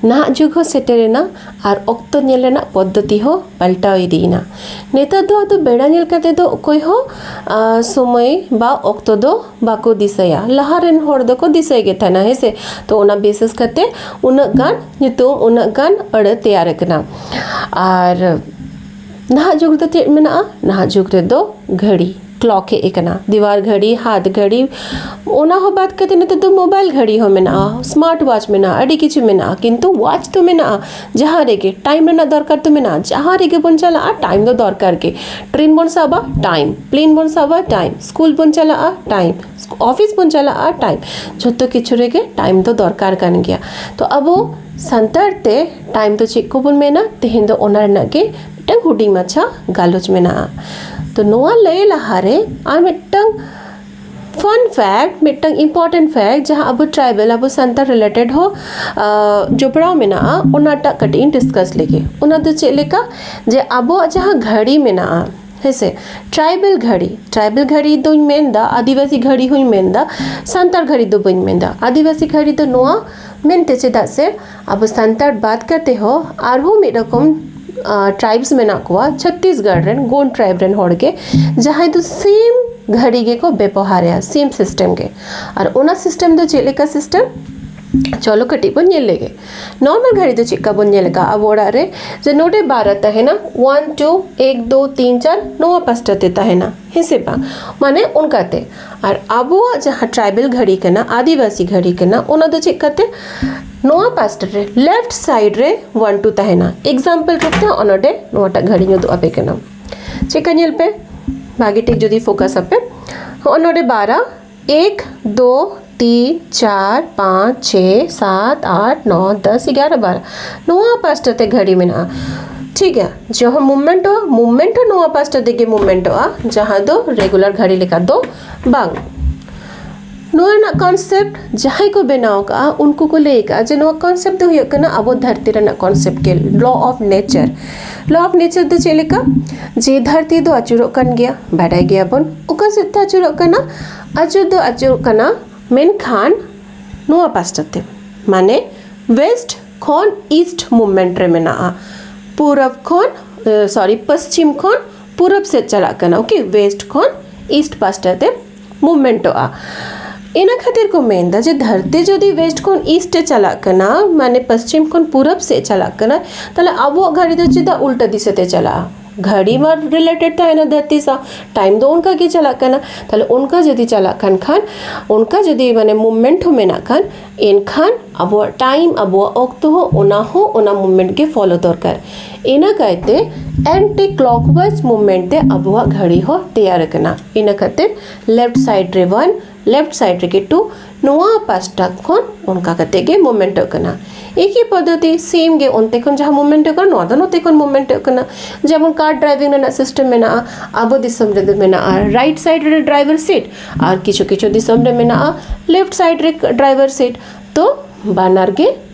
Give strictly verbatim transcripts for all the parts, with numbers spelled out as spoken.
ᱱᱟᱦᱟᱜ ᱡᱩᱜᱽ ᱦᱚᱸ ᱥᱮᱴᱮᱨᱮᱱᱟ ᱟᱨ ᱚᱠᱛᱚ ᱧᱮᱞ ᱨᱮᱱᱟᱜ ᱯᱚᱫᱽᱫᱷᱚᱛᱤ ᱦᱚᱸ ᱯᱟᱞᱴᱟᱣ ᱤᱫᱤᱭᱮᱱᱟ᱾ ᱱᱮᱛᱟᱨ ᱫᱚ ᱟᱫᱚ ᱵᱮᱲᱟ ᱧᱮᱞ ᱠᱟᱛᱮ ᱫᱚ ᱚᱠᱚᱭ ᱦᱚᱸ ᱟᱨ ᱥᱚᱢᱚᱭ ᱵᱟ ᱚᱠᱛᱚ ᱫᱚ ᱵᱟᱠᱚ ᱫᱤᱥᱟᱹᱭᱟ᱾ ᱞᱟᱦᱟ ᱨᱮᱱ ᱦᱚᱲ ᱫᱚᱠᱚ ᱫᱤᱥᱟᱹᱭ ᱜᱮ ᱛᱟᱦᱮᱱᱟ, ᱦᱮᱸ ᱥᱮ? ᱛᱚ ᱚᱱᱟ ᱵᱤᱥᱮᱥ ᱠᱟᱛᱮ ᱩᱱᱟᱹᱜ ᱜᱟᱱ ᱧᱩᱛᱩᱢ, ᱩᱱᱟᱹᱜ ᱜᱟᱱ ᱟᱹᱲᱟᱹ ᱛᱮᱭᱟᱨ ᱟᱠᱟᱱᱟ᱾ ᱟᱨ ᱱᱟᱦᱟᱜ ᱡᱩᱜᱽ ᱨᱮᱫᱚ ᱪᱮᱫ ᱢᱮᱱᱟᱜᱼᱟ? ᱱᱟᱦᱟᱜ ᱡᱩᱜᱽ ᱨᱮᱫᱚ ᱜᱷᱟᱹᱲᱤ, ᱠᱞᱚᱠ ᱦᱮᱡ ᱟᱠᱟᱱᱟ, ᱫᱤᱣᱟᱨ ᱜᱷᱟᱹᱲᱤ, ᱦᱟᱛ ᱜᱷᱟᱹᱲᱤ, ᱚᱱᱟ ᱦᱚᱸ ᱵᱟᱫ ᱠᱟᱛᱮ ᱱᱤᱛᱚᱜ ᱫᱚ ᱢᱳᱵᱟᱭᱤᱞ ᱜᱷᱟᱹᱲᱤ ᱦᱚᱸ ᱢᱮᱱᱟᱜᱼᱟ, ᱥᱢᱟᱨᱴ ᱣᱟᱪ ᱢᱮᱱᱟᱜᱼᱟ, ᱟᱹᱰᱤ ᱠᱤᱪᱷᱩ ᱢᱮᱱᱟᱜᱼᱟ᱾ ᱠᱤᱱᱛᱩ ᱣᱟᱪ ᱫᱚ ᱢᱮᱱᱟᱜᱼᱟ, ᱡᱟᱦᱟᱸ ᱨᱮᱜᱮ ᱴᱟᱭᱤᱢ ᱨᱮᱱᱟᱜ ᱫᱚᱨᱠᱟᱨ ᱫᱚ ᱢᱮᱱᱟᱜᱼᱟ᱾ ᱡᱟᱦᱟᱸ ᱨᱮᱜᱮ ᱵᱚᱱ ᱪᱟᱞᱟᱜᱼᱟ, ᱴᱟᱭᱤᱢ ᱫᱚ ᱫᱚᱨᱠᱟᱨ ᱜᱮ᱾ ᱴᱨᱮᱱ ᱵᱚᱱ ᱥᱟᱵᱟ, ᱴᱟᱭᱤᱢ᱾ ᱯᱞᱮᱱ ᱵᱚᱱ ᱥᱟᱵᱟ, ᱴᱟᱭᱤᱢ᱾ ᱥᱠᱩᱞ ᱵᱚᱱ ᱪᱟᱞᱟᱜᱼᱟ, ᱴᱟᱭᱤᱢ᱾ ᱚᱯᱷᱤᱥ ᱵᱚᱱ ᱪᱟᱞᱟᱜᱼᱟ, ᱴᱟᱭᱤᱢ᱾ ᱡᱷᱚᱛᱚ ᱠᱤᱪᱷᱩ ᱨᱮᱜᱮ ᱴᱟᱭᱤᱢ ᱫᱚ ᱫᱚᱨᱠᱟᱨ ᱠᱟᱱ ᱜᱮᱭᱟ᱾ ᱛᱚ ᱟᱵᱚ ᱥᱟᱱᱛᱟᱲ ᱛᱮ ᱴᱟᱭᱤᱢ ᱫᱚ ᱪᱮᱫ ᱠᱚᱵᱚᱱ ᱢᱮᱱᱟ, ᱛᱮᱦᱮᱧ ᱫᱚ ᱚᱱᱟ ᱨᱮᱱᱟᱜ ᱜᱮ ᱢᱤᱫᱴᱟᱝ ᱦᱩᱰᱤᱧ ᱢᱟᱪᱷᱟ ᱜᱟᱞᱚᱪ ᱢᱮᱱᱟᱜᱼᱟ᱾ ᱛᱚ ᱱᱚᱣᱟ ᱞᱟᱹᱭ ᱞᱟᱦᱟᱨᱮ ᱟᱨ ᱢᱤᱫᱴᱟᱝ ᱯᱷᱟᱱ ᱯᱷᱮᱠᱴ, ᱢᱤᱫᱴᱟᱝ ᱤᱢᱯᱚᱨᱴᱮᱱᱴ ᱯᱷᱮᱠᱴ, ᱡᱟᱦᱟᱸ ᱟᱵᱚ ᱴᱨᱟᱭᱵᱟᱞ, ᱟᱵᱚ ᱥᱟᱱᱛᱟᱲ ᱨᱤᱞᱮᱴᱮᱰ ᱦᱚᱸ ᱟᱨ ᱡᱚᱯᱲᱟᱣ ᱢᱮᱱᱟᱜᱼᱟ, ᱚᱱᱟᱴᱟᱜ ᱠᱟᱹᱴᱤᱡ ᱤᱧ ᱰᱤᱥᱠᱟᱥ ᱞᱮᱜᱮ᱾ ᱚᱱᱟ ᱫᱚ ᱪᱮᱫ ᱞᱮᱠᱟ, ᱡᱮ ᱟᱵᱚᱣᱟᱜ ᱡᱟᱦᱟᱸ ᱜᱷᱟᱹᱲᱤ ᱢᱮᱱᱟᱜᱼᱟ, ᱦᱮᱸᱥᱮ, ᱴᱨᱟᱭᱵᱟᱞ ᱜᱷᱟᱹᱲᱤ, ᱴᱨᱟᱭᱵᱟᱞ ᱜᱷᱟᱹᱲᱤ ᱫᱚᱧ ᱢᱮᱱᱫᱟ, ᱟᱹᱫᱤᱵᱟᱹᱥᱤ ᱜᱷᱟᱹᱲᱤ ᱦᱚᱸᱧ ᱢᱮᱱᱫᱟ, ᱥᱟᱱᱛᱟᱲ ᱜᱷᱟᱹᱲᱤ ᱫᱚ ᱵᱟᱹᱧ ᱢᱮᱱᱫᱟ᱾ ᱟᱹᱫᱤᱵᱟᱹᱥᱤ ᱜᱷᱟᱹᱲᱤ ᱫᱚ ᱱᱚᱣᱟ ᱢᱮᱱᱛᱮ, ᱪᱮᱫᱟᱜ ᱥᱮ ᱟᱵᱚ ᱥᱟᱱᱛᱟᱲ ᱵᱟᱫ ᱠᱟᱛᱮ ᱦᱚᱸ ᱟᱨᱦᱚᱸ ᱢᱤᱫ ᱨᱚᱠᱚᱢ ᱴᱨᱟᱭᱤᱵᱥ ᱢᱮᱱᱟᱜ ᱠᱚᱣᱟ ᱪᱷᱚᱛᱛᱤᱥᱜᱚᱲ ᱨᱮᱱ, ᱜᱳᱱᱰ ᱴᱨᱟᱭᱤᱵ ᱨᱮᱱ ᱦᱚᱲ ᱜᱮ, ᱡᱟᱦᱟᱸᱭ ᱫᱚ ᱥᱮᱢ ᱜᱷᱟᱹᱲᱤ ᱜᱮᱠᱚ ᱵᱮᱵᱚᱦᱟᱨᱮᱜᱼᱟ, ᱥᱮᱢ ᱥᱤᱥᱴᱮᱢ ᱜᱮ᱾ ᱟᱨ ᱚᱱᱟ ᱥᱤᱥᱴᱮᱢ ᱫᱚ ᱪᱮᱫ ᱞᱮᱠᱟ ᱥᱤᱥᱴᱮᱢ? ᱪᱚᱞᱚ ᱠᱟᱹᱴᱤᱡ ᱵᱚᱱ ᱧᱮᱞ ᱞᱮᱜᱮ᱾ ᱱᱚᱨᱢᱟᱞ ᱜᱷᱟᱹᱲᱤ ᱫᱚ ᱪᱮᱫᱠᱟ ᱵᱚᱱ ᱧᱮᱞ ᱟᱠᱟᱫᱼᱟ ᱟᱵᱚ ᱚᱲᱟᱜ ᱨᱮ, ᱡᱮ ᱱᱚᱰᱮ ᱵᱟᱨᱟ ᱛᱟᱦᱮᱱᱟ, ᱚᱣᱟᱱ, ᱴᱩ, ᱮᱠ, ᱫᱳ, ᱛᱤᱱ, ᱪᱟᱨ, ᱱᱚᱣᱟ ᱯᱟᱥᱴᱟ ᱛᱮ ᱛᱟᱦᱮᱱᱟ, ᱦᱮᱸ ᱥᱮ ᱵᱟᱝ? ᱢᱟᱱᱮ ᱚᱱᱠᱟᱛᱮ᱾ ᱟᱨ ᱟᱵᱚᱣᱟᱜ ᱡᱟᱦᱟᱸ ᱴᱨᱟᱭᱵᱟᱞ ᱜᱷᱟᱹᱲᱤ ᱠᱟᱱᱟ, ᱟᱹᱫᱤᱵᱟᱹᱥᱤ ᱜᱷᱟᱹᱲᱤ ᱠᱟᱱᱟ, ᱚᱱᱟ ᱫᱚ ᱪᱮᱫ ᱠᱟᱛᱮ? ᱱᱚᱣᱟ ᱯᱟᱥᱴᱟ ᱨᱮ, ᱞᱮᱯᱷᱴ ᱥᱟᱭᱤᱰ ᱨᱮ ᱚᱣᱟᱱ, ᱴᱩ ᱛᱟᱦᱮᱱᱟ᱾ ᱮᱠᱥᱟᱢᱯᱚᱞ ᱨᱩᱯ ᱛᱮ ᱱᱚᱜᱼᱚ ᱱᱚᱰᱮ ᱱᱚᱣᱟᱴᱟᱜ ᱜᱷᱟᱹᱲᱤᱧ ᱩᱫᱩᱜ ᱟᱯᱮ ᱠᱟᱱᱟ᱾ ᱪᱮᱫᱠᱟ ᱧᱮᱞ ᱯᱮ, ᱵᱷᱟᱜᱮ ᱴᱷᱤᱠ ᱡᱩᱫᱤ ᱯᱷᱳᱠᱟᱥ ᱟᱯᱮ, ᱦᱚᱸᱜᱼᱚ ᱱᱚᱰᱮ ᱵᱟᱨᱟ, ᱮᱠ, ᱫᱳ, ᱛᱤᱱ, ᱪᱟᱨ, ᱯᱟᱸᱪ, ᱪᱷᱮ, ᱥᱟᱛ, ᱟᱴ, ᱱᱚ, ᱫᱚᱥ, ᱮᱜᱟᱨᱚ, ᱵᱟᱨᱚ, ᱱᱚᱣᱟ ᱯᱟᱥᱴᱟ ᱛᱮ ᱜᱷᱟᱹᱲᱤ ᱢᱮᱱᱟᱜᱼᱟ᱾ ᱴᱷᱤᱠ ᱜᱮᱭᱟ, ᱡᱚᱠᱷᱚᱱ ᱢᱩᱵᱷᱢᱮᱱᱴᱚᱜᱼᱟ, ᱢᱩᱵᱷᱢᱮᱱᱴ ᱦᱚᱸ ᱱᱚᱣᱟ ᱯᱟᱥᱴᱟ ᱛᱮᱜᱮ ᱢᱩᱵᱷᱢᱮᱱᱴᱚᱜᱼᱟ, ᱡᱟᱦᱟᱸ ᱫᱚ ᱨᱮᱜᱩᱞᱟᱨ ᱜᱷᱟᱹᱲᱤ ᱞᱮᱠᱟ ᱫᱚ ᱵᱟᱝ᱾ ᱱᱚᱣᱟ ᱨᱮᱱᱟᱜ ᱠᱚᱱᱥᱮᱯᱴ ᱡᱟᱦᱟᱸᱭ ᱠᱚ ᱵᱮᱱᱟᱣ ᱟᱠᱟᱫᱼᱟ, ᱩᱱᱠᱩ ᱠᱚ ᱞᱟᱹᱭ ᱟᱠᱟᱫᱼᱟ ᱡᱮ ᱱᱚᱣᱟ ᱠᱚᱱᱥᱮᱯᱴ ᱫᱚ ᱦᱩᱭᱩᱜ ᱠᱟᱱᱟ ᱟᱵᱚ ᱫᱷᱟᱹᱨᱛᱤ ᱨᱮᱱᱟᱜ ᱠᱚᱱᱥᱮᱯᱴ ᱜᱮ, law of nature. Law of nature ᱫᱚ ᱪᱮᱫ ᱞᱮᱠᱟ? ᱡᱮ ᱫᱷᱟᱹᱨᱛᱤ ᱫᱚ ᱟᱹᱪᱩᱨᱚᱜ ᱠᱟᱱ ᱜᱮᱭᱟ, ᱵᱟᱰᱟᱭ ᱜᱮᱭᱟᱵᱚᱱ᱾ ᱚᱠᱟ ᱥᱮᱫ ᱛᱮ ᱟᱹᱪᱩᱨᱚᱜ ᱠᱟᱱᱟ? ᱟᱹᱪᱩᱨ ᱫᱚ ᱟᱹᱪᱩᱨᱚᱜ ᱠᱟᱱᱟ, ᱢᱮᱱᱠᱷᱟᱱ ᱱᱚᱣᱟ ᱯᱟᱥᱴᱟ ᱛᱮ, ᱢᱟᱱᱮ ᱣᱮᱥᱴ ᱠᱷᱚᱱ ᱤᱥᱴ ᱢᱩᱵᱷᱢᱮᱱᱴ ᱨᱮ ᱢᱮᱱᱟᱜᱼᱟ᱾ ᱯᱩᱨᱚᱵᱽ ᱠᱷᱚᱱ, ᱥᱚᱨᱤ, ᱯᱚᱥᱪᱤᱢ ᱠᱷᱚᱱ ᱯᱩᱨᱚᱵᱽ ᱥᱮᱫ ᱪᱟᱞᱟᱜ ᱠᱟᱱᱟ, ᱳᱠᱮ, ᱳᱭᱮᱥᱴ ᱠᱷᱚᱱ ᱤᱥᱴ ᱯᱟᱥᱴᱟ ᱛᱮ ᱢᱩᱵᱷᱢᱮᱱᱴᱚᱜᱼᱟ᱾ ᱤᱱᱟᱹ ᱠᱷᱟᱹᱛᱤᱨ ᱠᱚ ᱢᱮᱱᱫᱟ ᱡᱮ ᱫᱷᱟᱹᱨᱛᱤ ᱡᱩᱫᱤ ᱳᱭᱮᱥᱴ ᱠᱷᱚᱱ ᱤᱥᱴ ᱮ ᱪᱟᱞᱟᱜ ᱠᱟᱱᱟ, ᱢᱟᱱᱮ ᱯᱚᱥᱪᱤᱢ ᱠᱷᱚᱱ ᱯᱩᱨᱚᱵᱽ ᱥᱮᱫ ᱪᱟᱞᱟᱜ ᱠᱟᱱᱟ, ᱛᱟᱦᱞᱮ ᱟᱵᱚᱣᱟᱜ ᱜᱷᱟᱹᱲᱤ ᱫᱚ ᱪᱮᱫᱟᱜ ᱩᱞᱴᱟᱹ ᱫᱤᱥᱟᱹ ᱛᱮ ᱪᱟᱞᱟᱜᱼᱟ? ᱜᱷᱟᱹᱲᱤ ᱢᱟ ᱨᱤᱞᱮᱴᱮᱰ ᱛᱟᱦᱮᱱᱟ ᱫᱷᱟᱹᱨᱛᱤ ᱥᱟᱶ, ᱴᱟᱭᱤᱢ ᱫᱚ ᱚᱱᱠᱟ ᱜᱮ ᱪᱟᱞᱟᱜ ᱠᱟᱱᱟ᱾ ᱛᱟᱦᱞᱮ ᱚᱱᱠᱟ ᱡᱩᱫᱤ ᱪᱟᱞᱟᱜ ᱠᱟᱱ ᱠᱷᱟᱱ, ᱚᱱᱠᱟ ᱡᱩᱫᱤ ᱢᱟᱱᱮ ᱢᱩᱵᱷᱢᱮᱱᱴ ᱦᱚᱸ ᱢᱮᱱᱟᱜ ᱠᱷᱟᱱ, ᱮᱱᱠᱷᱟᱱ ᱟᱵᱚᱣᱟᱜ ᱴᱟᱭᱤᱢ, ᱟᱵᱚᱣᱟᱜ ᱚᱠᱛᱚ ᱦᱚᱸ ᱚᱱᱟ ᱦᱚᱸ ᱚᱱᱟ ᱢᱩᱵᱷᱢᱮᱱᱴ ᱜᱮ ᱯᱷᱚᱞᱳ ᱫᱚᱨᱠᱟᱨ᱾ ᱤᱱᱟᱹ ᱠᱟᱭᱛᱮ ᱮᱱᱴᱤ ᱠᱞᱚᱠᱣᱟᱭᱤᱡ ᱢᱩᱵᱷᱢᱮᱱᱴ ᱛᱮ ᱟᱵᱚᱣᱟᱜ ᱜᱷᱟᱹᱲᱤ ᱦᱚᱸ ᱛᱮᱭᱟᱨ ᱟᱠᱟᱱᱟ᱾ ᱤᱱᱟᱹ ᱠᱷᱟᱹᱛᱤᱨ ᱞᱮᱯᱷᱴ ᱥᱟᱭᱤᱰ ᱨᱮ ᱚᱣᱟᱱ, ᱞᱮᱯᱷᱴ ᱥᱟᱭᱤᱰ ᱨᱮᱜᱮ ᱴᱩ, ᱱᱚᱣᱟ ᱯᱟᱥᱴᱟ ᱠᱷᱚᱱ ᱚᱱᱠᱟ ᱠᱟᱛᱮ ᱜᱮ ᱢᱩᱵᱷᱢᱮᱱᱴᱚᱜ ᱠᱟᱱᱟ᱾ ᱮᱠᱤ ᱯᱚᱫᱽᱫᱷᱚᱛᱤ, ᱥᱮᱢ ᱜᱮ, ᱚᱱᱛᱮ ᱠᱷᱚᱱ ᱡᱟᱦᱟᱸ ᱢᱩᱵᱷᱢᱮᱱᱴᱚᱜ ᱠᱟᱱᱟ, ᱱᱚᱣᱟ ᱫᱚ ᱱᱚᱛᱮ ᱠᱷᱚᱱ ᱢᱩᱵᱷᱢᱮᱱᱴᱚᱜ ᱠᱟᱱᱟ᱾ ᱡᱮᱢᱚᱱ ᱠᱟᱨ ᱰᱨᱟᱭᱵᱷᱤᱝ ᱨᱮᱱᱟᱜ ᱥᱤᱥᱴᱮᱢ ᱢᱮᱱᱟᱜᱼᱟ, ᱟᱵᱚ ᱫᱤᱥᱚᱢ ᱨᱮᱫᱚ ᱢᱮᱱᱟᱜᱼᱟ ᱨᱟᱭᱤᱴ ᱥᱟᱭᱤᱰ ᱨᱮ ᱰᱨᱟᱭᱵᱷᱟᱨ ᱥᱤᱴ, ᱟᱨ ᱠᱤᱪᱷᱩ ᱠᱤᱪᱷᱩ ᱫᱤᱥᱚᱢ ᱨᱮ ᱢᱮᱱᱟᱜᱼᱟ ᱞᱮᱯᱷᱴ ᱥᱟᱭᱤᱰ ᱨᱮ ᱰᱨᱟᱭᱵᱷᱟᱨ ᱥᱤᱴ᱾ ᱛᱚ ᱵᱟᱱᱟᱨ ᱜᱮ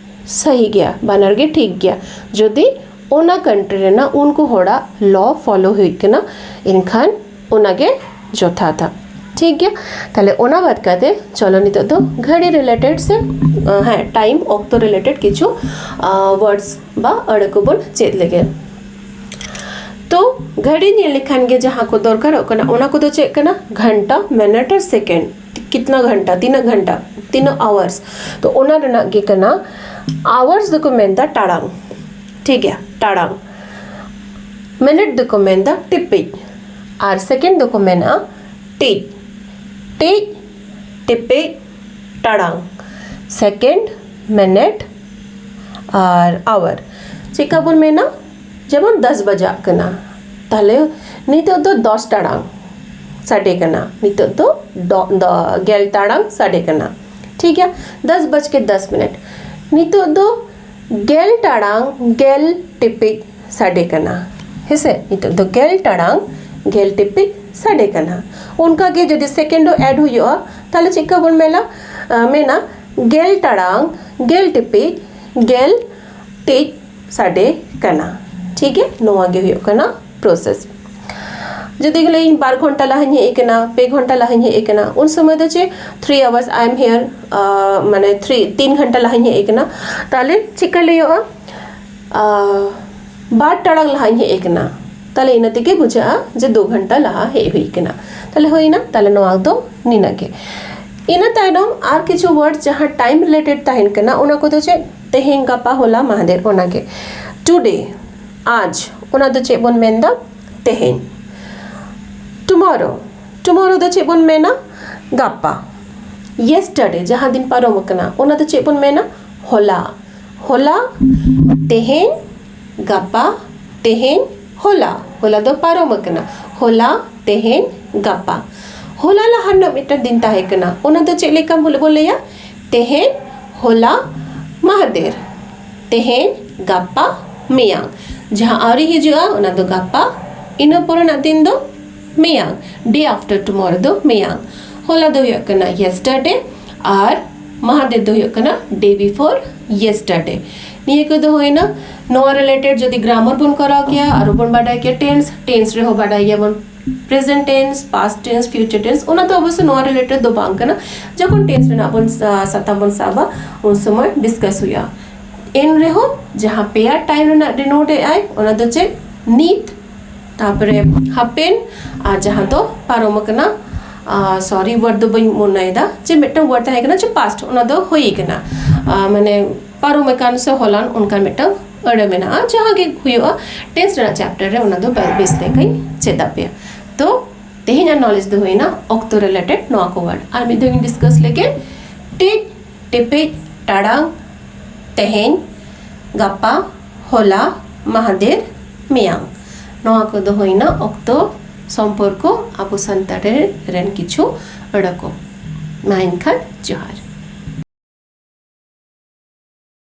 ᱥᱟᱹᱦᱤ ᱜᱮᱭᱟ, ᱵᱟᱱᱟᱨ ᱜᱮ ᱴᱷᱤᱠ ᱜᱮᱭᱟ᱾ ᱡᱩᱫᱤ ᱚᱱᱟ ᱠᱟᱱᱴᱨᱤ ᱨᱮᱱᱟᱜ ᱩᱱᱠᱩ ᱦᱚᱲᱟᱜ ᱞᱚ ᱯᱷᱚᱞᱳ ᱦᱩᱭᱩᱜ ᱠᱟᱱᱟ, ᱮᱱᱠᱷᱟᱱ ᱚᱱᱟ ᱜᱮ ᱡᱚᱛᱷᱟᱛᱟ᱾ ᱴᱷᱤᱠ ᱜᱮᱭᱟ, ᱛᱟᱦᱞᱮ ᱚᱱᱟ ᱵᱟᱫ ᱠᱟᱛᱮ ᱪᱚᱞᱚ ᱱᱤᱛᱚᱜ ᱫᱚ ᱜᱷᱟᱹᱲᱤ ᱨᱤᱞᱮᱴᱮᱰ ᱥᱮ, ᱟᱸ, ᱦᱮᱸ, ᱴᱟᱭᱤᱢ ᱚᱠᱛᱚ ᱨᱤᱞᱮᱴᱮᱰ ᱠᱤᱪᱷᱩ, ᱟᱸ, ᱣᱟᱨᱰᱥ ᱵᱟ ᱟᱹᱲᱟᱹ ᱠᱚᱵᱚᱱ ᱪᱮᱫ ᱞᱮᱜᱮ᱾ ᱛᱚ ᱜᱷᱟᱹᱲᱤ ᱧᱮᱞ ᱞᱮᱠᱷᱟᱱ ᱜᱮ ᱡᱟᱦᱟᱸ ᱠᱚ ᱫᱚᱨᱠᱟᱨᱚᱜ ᱠᱟᱱᱟ, ᱚᱱᱟ ᱠᱚᱫᱚ ᱪᱮᱫ ᱠᱟᱱᱟ? ᱜᱷᱚᱱᱴᱟ, ᱢᱤᱱᱤᱴ ᱟᱨ ᱥᱮᱠᱮᱱᱰ᱾ ᱠᱤᱛᱱᱟ ᱜᱷᱚᱱᱴᱟ, ᱛᱤᱱᱟᱹᱜ ᱜᱷᱚᱱᱴᱟ, ᱛᱤᱱᱟᱹᱜ ᱟᱣᱟᱨᱥ᱾ ᱛᱚ ᱚᱱᱟ ᱨᱮᱱᱟᱜ ᱜᱮ ᱠᱟᱱᱟ, ᱟᱣᱟᱨᱥ ᱫᱚᱠᱚ ᱢᱮᱱᱫᱟ ᱴᱟᱲᱟᱝ᱾ ᱴᱷᱤᱠ ᱜᱮᱭᱟ, ᱴᱟᱲᱟᱝ᱾ ᱢᱤᱱᱤᱴ ᱫᱚᱠᱚ ᱢᱮᱱᱫᱟ ᱴᱤᱯᱤᱡ, ᱟᱨ ᱥᱮᱠᱮᱱᱰ ᱫᱚᱠᱚ ᱢᱮᱱᱟ ᱴᱤᱡ᱾ ᱴᱤᱡ, ᱴᱤᱯᱤᱡ, ᱴᱟᱲᱟᱝ, ᱥᱮᱠᱮᱱᱰ, ᱢᱤᱱᱤᱴ ᱟᱨ ᱟᱣᱟᱨ᱾ ᱪᱮᱠᱟ ᱵᱚᱱ ᱢᱮᱱᱟ? ᱡᱮᱢᱚᱱ ᱫᱚᱥ ᱵᱟᱡᱟᱜ ᱠᱟᱱᱟ, ᱛᱟᱦᱞᱮ ᱱᱤᱛᱚᱜ ᱫᱚ ᱫᱚᱥ ᱴᱟᱲᱟᱝ ᱥᱟᱰᱮ ᱠᱟᱱᱟ, ᱱᱤᱛᱚᱜ ᱫᱚ ᱫᱚ, ᱫᱚ, ᱜᱮᱞ ᱴᱟᱲᱟᱝ ᱥᱟᱰᱮ ᱠᱟᱱᱟ᱾ ᱴᱷᱤᱠ ᱜᱮᱭᱟ, ᱫᱚᱥ ᱵᱟᱡ ᱠᱮ ᱫᱚᱥ ᱢᱤᱱᱤᱴ᱾ ᱱᱤᱛᱚᱜ ᱫᱚ ᱜᱮᱞ ᱴᱟᱲᱟᱝ ᱜᱮᱞ ᱴᱤᱯᱤᱡ ᱥᱟᱰᱮ ᱠᱟᱱᱟ᱾ ᱦᱮᱸᱥᱮ, ᱱᱤᱛᱚᱜ ᱫᱚ ᱜᱮᱞ ᱴᱟᱲᱟᱝ ᱜᱮᱞ ᱴᱤᱯᱤᱡ ᱥᱟᱰᱮ ᱠᱟᱱᱟ᱾ ᱚᱱᱠᱟ ᱜᱮ ᱡᱩᱫᱤ ᱥᱮᱠᱮᱱᱰ ᱦᱚᱸ ᱮᱰ ᱦᱩᱭᱩᱜᱼᱟ, ᱛᱟᱦᱞᱮ ᱪᱮᱫ ᱠᱟ ᱵᱚᱱ ᱢᱮᱱᱟ? ᱟᱸ, ᱢᱮᱱᱟ ᱜᱮᱞ ᱴᱟᱲᱟᱝ ᱜᱮᱞ ᱴᱤᱯᱤᱡ ᱜᱮᱞ ᱴᱤᱡ ᱥᱟᱰᱮ ᱠᱟᱱᱟ᱾ ᱴᱷᱤᱠ ᱜᱮ, ᱱᱚᱣᱟ ᱜᱮ ᱦᱩᱭᱩᱜ ᱠᱟᱱᱟ ᱯᱨᱚᱥᱮᱥ᱾ ᱡᱩᱫᱤ ᱞᱟᱹᱭᱟᱹᱧ ᱵᱟᱨ ᱜᱷᱚᱱᱴᱟ ᱞᱟᱦᱟᱧ ᱦᱮᱡ ᱟᱠᱟᱱᱟ, ᱯᱮ ᱜᱷᱚᱱᱴᱟ ᱞᱟᱦᱟᱧ ᱦᱮᱡ ᱟᱠᱟᱱᱟ, ᱩᱱ ᱥᱚᱢᱚᱭ ᱫᱚ ᱪᱮᱫ three hours I am here, ᱢᱟᱱᱮ three ᱛᱤᱱ ᱜᱷᱚᱱᱴᱟ ᱞᱟᱦᱟᱧ ᱦᱮᱡ ᱟᱠᱟᱱᱟ᱾ ᱛᱟᱦᱚᱞᱮ ᱪᱮᱫᱠᱟ ᱞᱟᱹᱭᱚᱜᱼᱟ? ᱵᱟᱨ ᱴᱟᱲᱟᱝ ᱞᱟᱦᱟᱧ ᱦᱮᱡ ᱟᱠᱟᱱᱟ᱾ ᱛᱟᱦᱚᱞᱮ ᱤᱱᱟᱹ ᱛᱮᱜᱮ ᱵᱩᱡᱷᱟᱹᱜᱼᱟ ᱡᱮ ᱫᱩ ᱜᱷᱚᱱᱴᱟ ᱞᱟᱦᱟ ᱦᱮᱡ ᱦᱩᱭ ᱟᱠᱟᱱᱟ᱾ ᱛᱟᱦᱚᱞᱮ ᱦᱩᱭᱱᱟ, ᱛᱟᱦᱚᱞᱮ ᱱᱚᱣᱟ ᱫᱚ ᱱᱤᱱᱟᱹᱜ ᱜᱮ᱾ ᱤᱱᱟᱹ ᱛᱟᱭᱱᱚᱢ ᱟᱨ ᱠᱤᱪᱷᱩ ᱣᱟᱨᱰ ᱡᱟᱦᱟᱸ ᱴᱟᱭᱤᱢ ᱨᱤᱞᱮᱴᱮᱰ ᱛᱟᱦᱮᱱ ᱠᱟᱱᱟ, ᱚᱱᱟ ᱠᱚᱫᱚ ᱪᱮᱫ? ᱛᱮᱦᱮᱧ, ᱜᱟᱯᱟ, ᱦᱚᱞᱟ, ᱢᱟᱦᱫᱮᱨ, ᱚᱱᱟᱜᱮ᱾ ᱴᱩᱰᱮ, ᱟᱡᱽ, ᱚᱱᱟ ᱫᱚ ᱪᱮᱫ ᱵᱚᱱ ᱢᱮᱱᱫᱟ? ᱛᱮᱦᱮᱧ᱾ ᱴᱩᱢᱚᱨᱳ, ᱴᱩᱢᱚᱨᱳ ᱫᱚ ᱪᱮᱫ ᱵᱚᱱ ᱢᱮᱱᱟ? ᱜᱟᱯᱟ᱾ ᱭᱮᱥᱴᱟᱨᱰᱮ, ᱡᱟᱦᱟᱸ ᱫᱤᱱ ᱯᱟᱨᱚᱢ ᱟᱠᱟᱱᱟ, ᱚᱱᱟ ᱫᱚ ᱪᱮᱫ ᱵᱚᱱ ᱢᱮᱱᱟ? ᱦᱚᱞᱟ᱾ ᱦᱚᱞᱟ, ᱛᱮᱦᱮᱧ, ᱜᱟᱯᱟ, ᱛᱮᱦᱮᱧ, ᱦᱚᱞᱟ᱾ ᱦᱚᱞᱟ ᱫᱚ ᱯᱟᱨᱚᱢ ᱟᱠᱟᱱᱟ᱾ ᱦᱚᱞᱟ, ᱛᱮᱦᱮᱧ, ᱜᱟᱯᱟ᱾ ᱦᱚᱞᱟ ᱞᱟᱦᱟ ᱨᱮᱱᱟᱜ ᱢᱤᱫᱴᱟᱝ ᱫᱤᱱ ᱛᱟᱦᱮᱸ ᱠᱟᱱᱟ, ᱚᱱᱟ ᱫᱚ ᱪᱮᱫ ᱞᱮᱠᱟ ᱵᱚᱱ ᱞᱟᱹᱭᱟ? ᱛᱮᱦᱮᱧ, ᱦᱚᱞᱟ, ᱢᱟᱦᱫᱮᱨ᱾ ᱛᱮᱦᱮᱧ, ᱜᱟᱯᱟ, ᱢᱮᱭᱟᱝ᱾ ᱡᱟᱦᱟᱸ ᱟᱹᱣᱨᱤ ᱦᱤᱡᱩᱜᱼᱟ, ᱚᱱᱟ ᱫᱚ ᱜᱟᱯᱟ᱾ ᱤᱱᱟᱹ ᱯᱚᱨᱮᱱᱟᱜ ᱫᱤᱱ ᱫᱚ ᱢᱮᱭᱟᱝ᱾ Day after tomorrow ᱫᱚ ᱢᱮᱭᱟᱝ᱾ ᱦᱚᱞᱟ ᱫᱚ ᱦᱩᱭᱩᱜ ᱠᱟᱱᱟ ᱭᱮᱥᱴᱟᱨᱰᱮ ᱟᱨ ᱢᱟᱦᱫᱮᱨ ᱫᱚ ᱦᱩᱭᱩᱜ ᱠᱟᱱᱟ day before yesterday᱾ ᱱᱤᱭᱟᱹ ᱠᱚᱫᱚ ᱦᱩᱭᱱᱟ ᱱᱚᱣᱟ ᱨᱤᱞᱮᱴᱮᱰ᱾ ᱡᱩᱫᱤ ᱜᱨᱟᱢᱟᱨ ᱵᱚᱱ ᱠᱚᱨᱟᱣ ᱠᱮᱭᱟ, ᱟᱨᱚ ᱵᱚᱱ ᱵᱟᱰᱟᱭ ᱠᱮᱭᱟ ᱴᱮᱱᱥ, ᱴᱮᱱᱥ ᱨᱮᱦᱚᱸ ᱵᱟᱰᱟᱭ ᱜᱮᱭᱟᱵᱚᱱ present tense, past tense, future tense. ᱚᱱᱟ ᱫᱚ ᱚᱵᱚᱥᱥᱳᱭ ᱱᱚᱣᱟ ᱨᱤᱞᱮᱴᱮᱰ ᱫᱚ ᱵᱟᱝ ᱠᱟᱱᱟ᱾ ᱡᱚᱠᱷᱚᱱ ᱴᱮᱱᱥ ᱨᱮᱱᱟᱜ ᱵᱚᱱ ᱥᱟ-, ᱥᱟᱛᱟᱢ ᱵᱚᱱ ᱥᱟᱵᱟ, ᱩᱱ ᱥᱚᱢᱚᱭ ᱰᱤᱥᱠᱟᱥ ᱦᱩᱭᱩᱜᱼᱟ᱾ ᱮᱱ ᱨᱮᱦᱚᱸ ᱡᱟᱦᱟᱸ ᱯᱮᱭᱟ ᱴᱟᱭᱤᱢ ᱨᱮᱱᱟᱜ ᱰᱤᱱᱳᱴ ᱮᱫ ᱟᱭ, ᱚᱱᱟ ᱫᱚ ᱪᱮᱫ? ᱱᱤᱛ, ᱛᱟᱨᱯᱚᱨᱮ ᱦᱟᱯᱮᱱ, ᱟᱨ ᱡᱟᱦᱟᱸ ᱫᱚ ᱯᱟᱨᱚᱢ ᱟᱠᱟᱱᱟ᱾ ᱥᱚᱨᱤ, ᱣᱟᱨᱰ ᱫᱚ ᱵᱟᱹᱧ ᱢᱚᱱᱮᱭᱮᱫᱟ ᱡᱮ ᱢᱤᱫᱴᱟᱝ ᱣᱟᱨᱰ ᱛᱟᱦᱮᱸ ᱠᱟᱱᱟ ᱡᱮ ᱯᱟᱥᱴ, ᱚᱱᱟ ᱫᱚ ᱦᱩᱭ ᱟᱠᱟᱱᱟ, ᱟᱨ ᱢᱟᱱᱮ ᱯᱟᱨᱚᱢ ᱟᱠᱟᱱ ᱥᱮ ᱦᱚᱞᱟᱱ, ᱚᱱᱠᱟ ᱢᱤᱫᱴᱟᱝ ᱟᱹᱲᱟᱹ ᱢᱮᱱᱟᱜᱼᱟ᱾ ᱡᱟᱦᱟᱸ ᱜᱮ ᱦᱩᱭᱩᱜᱼᱟ, ᱴᱮᱱᱥ ᱨᱮᱱᱟᱜ ᱪᱮᱯᱴᱟᱨ ᱨᱮ ᱚᱱᱟ ᱫᱚ ᱵᱮᱥ ᱞᱮᱠᱟᱧ ᱪᱮᱫ ᱟᱯᱮᱭᱟ᱾ ᱛᱚ ᱛᱮᱦᱮᱧᱟᱜ ᱱᱚᱞᱮᱡᱽ ᱫᱚ ᱦᱩᱭᱱᱟ ᱚᱠᱛᱚ ᱨᱤᱞᱮᱴᱮᱰ ᱱᱚᱣᱟ ᱠᱚ ᱣᱟᱨᱰ᱾ ᱟᱨ ᱢᱤᱫ ᱫᱷᱟᱣ ᱤᱧ ᱰᱤᱥᱠᱟᱥ ᱞᱮᱜᱮ, ᱴᱤᱡ, ᱴᱤᱯᱤᱡ, ᱴᱟᱲᱟᱝ, ᱛᱮᱦᱮᱧ, ᱜᱟᱯᱟ, ᱦᱚᱞᱟ, ᱢᱟᱦᱫᱮᱨ, ᱢᱮᱭᱟᱝ᱾ ᱱᱚᱣᱟ ᱠᱚᱫᱚ ᱦᱩᱭᱱᱟ ᱚᱠᱛᱚ ᱥᱚᱢᱯᱚᱨᱠᱚ ᱟᱵᱚ ᱥᱟᱱᱛᱟᱲᱤ ᱨᱮᱱ ᱠᱤᱪᱷᱩ ᱟᱹᱲᱟᱹ ᱠᱚ᱾ ᱢᱟ ᱮᱱᱠᱷᱟᱱ ᱡᱚᱦᱟᱨ᱾